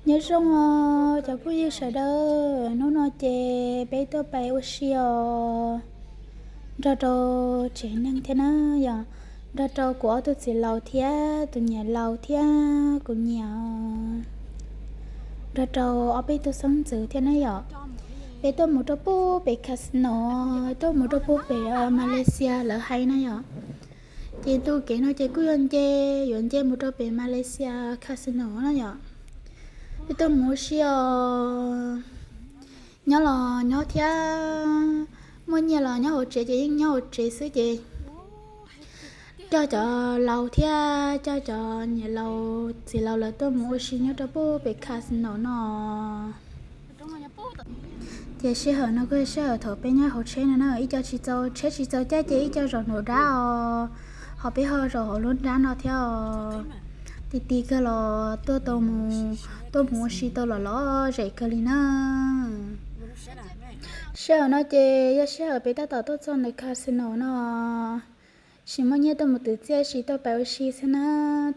Nyob zoo os cov phooj ywg sawv daws, hnub no ces peb tuaj pais ua si os, nrog rau tsev neeg thiab na yom, nrog rau kuv ob tug txiv laus thiab tus niam laus thiab kuv niam, nrog rau ob peb tug xeeb ntxwv thiab na yom. Peb tuaj mus rau pub pem casino, tuaj mus rau pub pem Malaysia lawv hais na yom. Ces ntu kev no ces kuj yog nce, yuav nce mus rau pem Malaysia casino na yom. Peb tuaj mus ua si os, nyob los nyob thiab, muaj nyiaj los nyob hauv tsev ces yeej nyob hauv tsev xwb ces coj cov laus thiab coj cov niam laus txiv laus lawv tuaj mus ua si nyob rau pub pem casino no. Ces sij hawm no kuj yog sij hawm thaum peb nyob hauv tsheb no na, ib co tsis txaus tsheb tsis txaus caij ces ib co zaum nraum dab os, ho peb ho zaum hauv lub dab no thiab os. Ti ti kawg los tuaj tau mus, tuaj mus ua si tau los lom zem kawg li na. Sij hawm no ces yog sij hawm peb tab tom tuaj txog ntawm casino no, tsis muaj nyiaj tuaj mus twv txiaj, tsis tuaj pais ua si xwb na,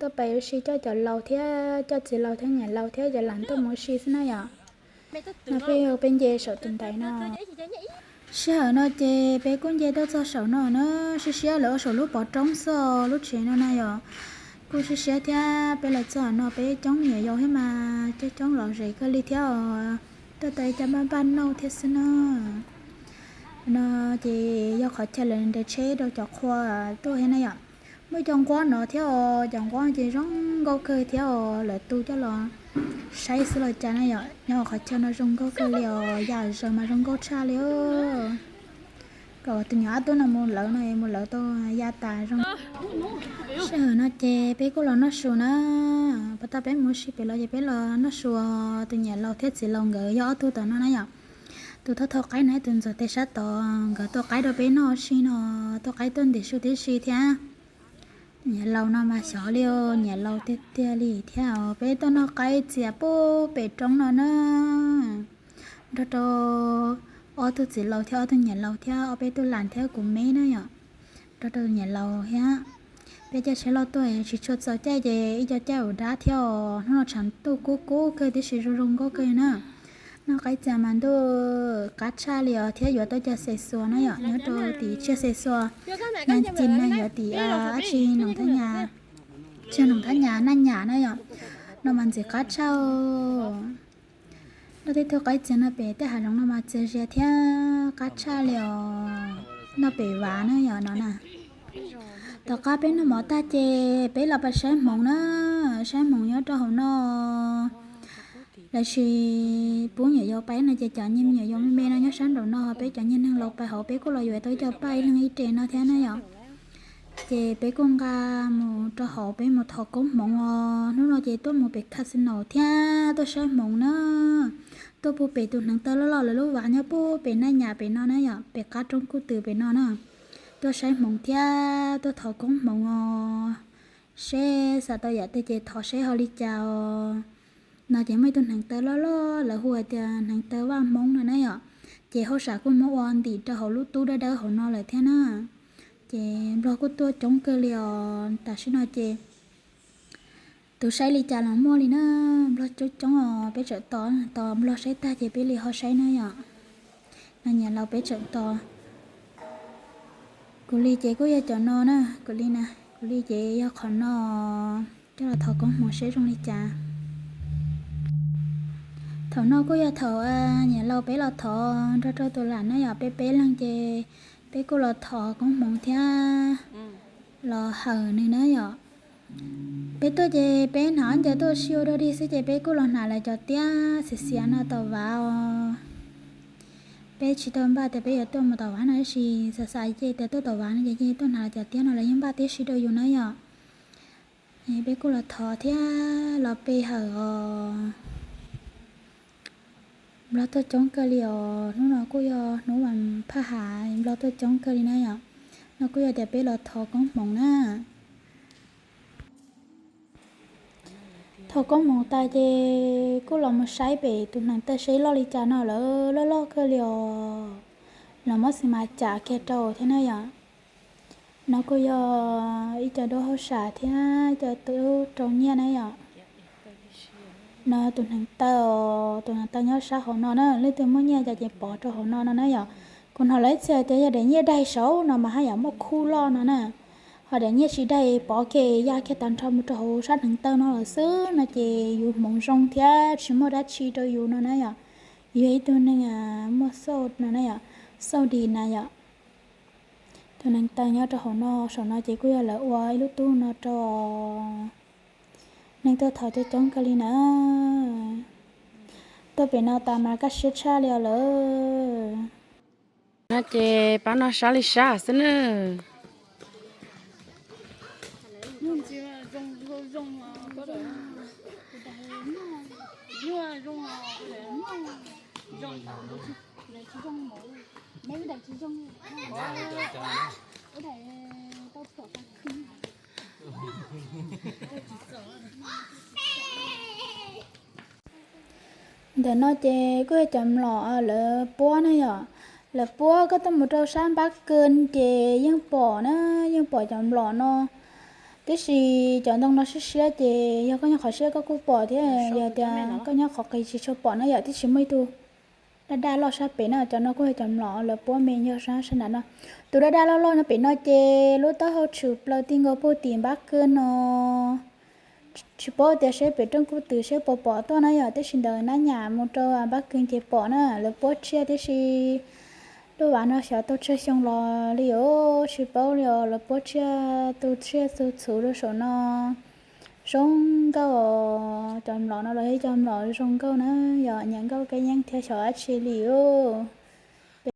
tuaj pais ua si coj cov laus thiab coj txiv laus thiab niam laus thiab cov lam tuaj mus ua si xwb na yom. No peb, peb nce saum tus ntaiv no. Sij hawm no ces peb kuj nce tuaj txog saum no na, siab siab lawv ua saum lub pov roob xwb os, lub tsev no na yom. Kuj siab siab thiab, peb los txog no peb coob me nyuam yaus thiab mas coob coob lom zem kawg li thiab os. Tuaj tau ib co npaj npaj nauj thiab xwb na. No ces yog qhov chaw lawv nres tsheb rau cov qhua tuaj thiab na yom. Muaj ib co nquab no thiab os, cov nquab ces zoo nkauj kawg thiab os, lawv tu coj los saib xwb los cas na yom. Nyob qhov chaw no zoo nkauj kawg li os, yam zaws mas zoo nkauj tshaj li. Kom tus nyuam ab tub no mus lawv no, mus lawv tau ya tas zoo. Sij hawm no ces peb kuj los noj su na, puas tas peb mus ua si pem los ces peb los noj su, tus niam laus thiab txiv laus nkawd yog ob tug tom no na yom. Tus thauj thauj qaib no tus ntxuav tes sab tod, nkawd tuaj qaib rau peb noj ua si no, tuaj qaib tuaj ntim su tib si thiab. Niam laus no mas xyov li, niam laus tiag tiag li thiab os. Peb tuaj noj qaib txias pub pem roob no na, nrog rau ob tug txiv laus thiab ob tug niam laus thiab ob peb tug lam thiab kuv me na yom, nrog rau niam laus thiab. Peb caij tsheb loj tuaj tsis tshua txaus caij ces ib co caij ua dab thiab os. Hnub no tshav ntuj kub kub kawg tib si, zoo zoo nkauj kawg na. Noj qaib txias mas ntuj qab tshaj li os thiab yuav tau cov xes xuas na yom, nyob rau tim tsiaj xes xuas, na ci na yuav tim dab tsi noom thab nyas, tsiaj noom thab nyas naj nyam na yom, no mas ntxim qab tshaj. Noj tej tug qaib txias no pem tej hav zoov no mas txias zias thiab qab tshaj li os. Noj pem vav na yom no na. Tom qab peb noj mov tag ces peb los pais saib hmoov na, saib hmoov nyob rau hauv no. Lossis pub nyuam yaus pais no ces cov niag me nyuam yaus me me no nyob sab nraum no, peb cov niag neeg laus pais hauv, peb kuj los yuav tau ib co paj ib leeg ib re no thiab na yom. Ces peb kuj nqa mus rau hauv peb mus thov koob hmoov os. Hnub no ces tuaj mus pem casino thiab tuaj saib hmoov na. Tuaj puag pem tus hneev taw loj loj lawv lub vav nyob puag pem naj nyam pem no na yom, pem qab roob kuj tw pem no na. Tuaj saib hmoov thiab tuaj thov koob hmoov os. Seb xav tau yam twg ces thov seb ho li cas os. No ces muaj ib tug hneev taw loj loj lawv hu hais tias hneev taw vaj hmoob no na yom. Ces hauj sam kuj muab ua ntim rau hauv lub tub dawb dawb hauv no lawm thiab na. Ces nplog kuj tuaj coob kawg li os. Tam sim no ces tus saib li cas los muaj li na. Nplog coob coob os, peb tseem tos, tos nplog saib tag ces peb li ho saib na yom. No niam laus peb tseem tos. Kuv li ces kuj yog cov no na, kuv li na, kuv li ces yog qhov no, coj los thov koob hmoov seb zoo li cas. Thaum no kuj yog thaum niam laus peb los thov nrog rau tus lam na yom, peb peb leeg ces peb kuj los thov koob hmoov thiab los hawm nws na yom. Peb tuaj ces peb hnav ob ncaws tuaj ua si ua dog dig xwb ces peb kuj los hnav lawv cov tiab xiav xiav no tom vav os. Peb tsis tau npaj tias peb yuav tuaj mus tom vav no tab sis xav xav ces tias tuaj tom vav no ces tuaj hnav lawv cov tiab no lawv yeej npaj tib si rau yus na yom. Peb kuj los thov thiab los pe hawm os. Nplog tuaj coob kawg li os, hnub no kuj yog hnub vas phaj hav, nplog tuaj coob kawg li na yom. No kuj yog tias peb los thov koob hmoov na. Thov koob hmoov tas ces kuj los mus saib pem tus hneev taw seb loj li cas no, lawv loj loj kawg li os. Los muab xis mas cam kiag rau thiab na yom. No kuj yog ib co duab hauj sam thiab cov tub rau nyiaj na yom. No tus hneev taw, tus hneev taw nyob sab hauv no na, leej twg muaj nyiaj ces pov rau hauv no no na yom. Kuv hnov lawv ib txhia tias yog daim nyiaj daig saud no mas haj yam muaj khub loj no na. Ho daim nyiaj tsis daig pov kiag ya kiag tag nrho mus rau hauv sab hneev taw no lawm xwb no ces yus hmoov zoo thiab tsis muaj dab tsi rau yus no na yom. Yus yog ib tug neeg muaj xauj no na yom, xauj dis na yom. Tus hneev taw nyob rau hauv no, saum no ces kuj yog lawv ua ib lub tub no rau neeg tuaj thov coob coob kawg li na. Tuaj pem no tas mas kaj siab tshaj li os lawm. No ces pab no sab li sab xwb na. Ntawm no ces kuj yog cov mlom lawv puab na yom. Lawv puab koj tuaj mus rau sab npab kws ces yeej pom na, yeej pom cov mlom no. Tiam sis cov ntoo no siab siab ces yog koj nyob qhov siab koj kuj pom thiab, yog tias koj nyob qhov qis tsis tshua pom na yom. Tiam sis muaj ib tug daj daj loj sab pem na, cov no kuj yog cov mlom lawv puab me nyuag sab sab nram no. Tus daj daj loj loj no pem no ces lub taub hau tshwm plaws ti nkaus puag tim npab kws no. Tsis paub tias seb pem rooj kub twm seb puas pom tuaj na yom, tiam sis ntawm nab nyam mus rau npab kws ces pom na. Lawv puab tsiaj tiam sis lub vaj no xyov tau tsawg xyoo los li os, tsis paub li os. Lawv puab tsiaj tu tsiaj tu txhuv rau saum no. Zoo nkauj, cov mlom no los yog cov mlom zoo nkauj na, yog nyiam nkauj kab yeeb thiab xyov dab tsi li os.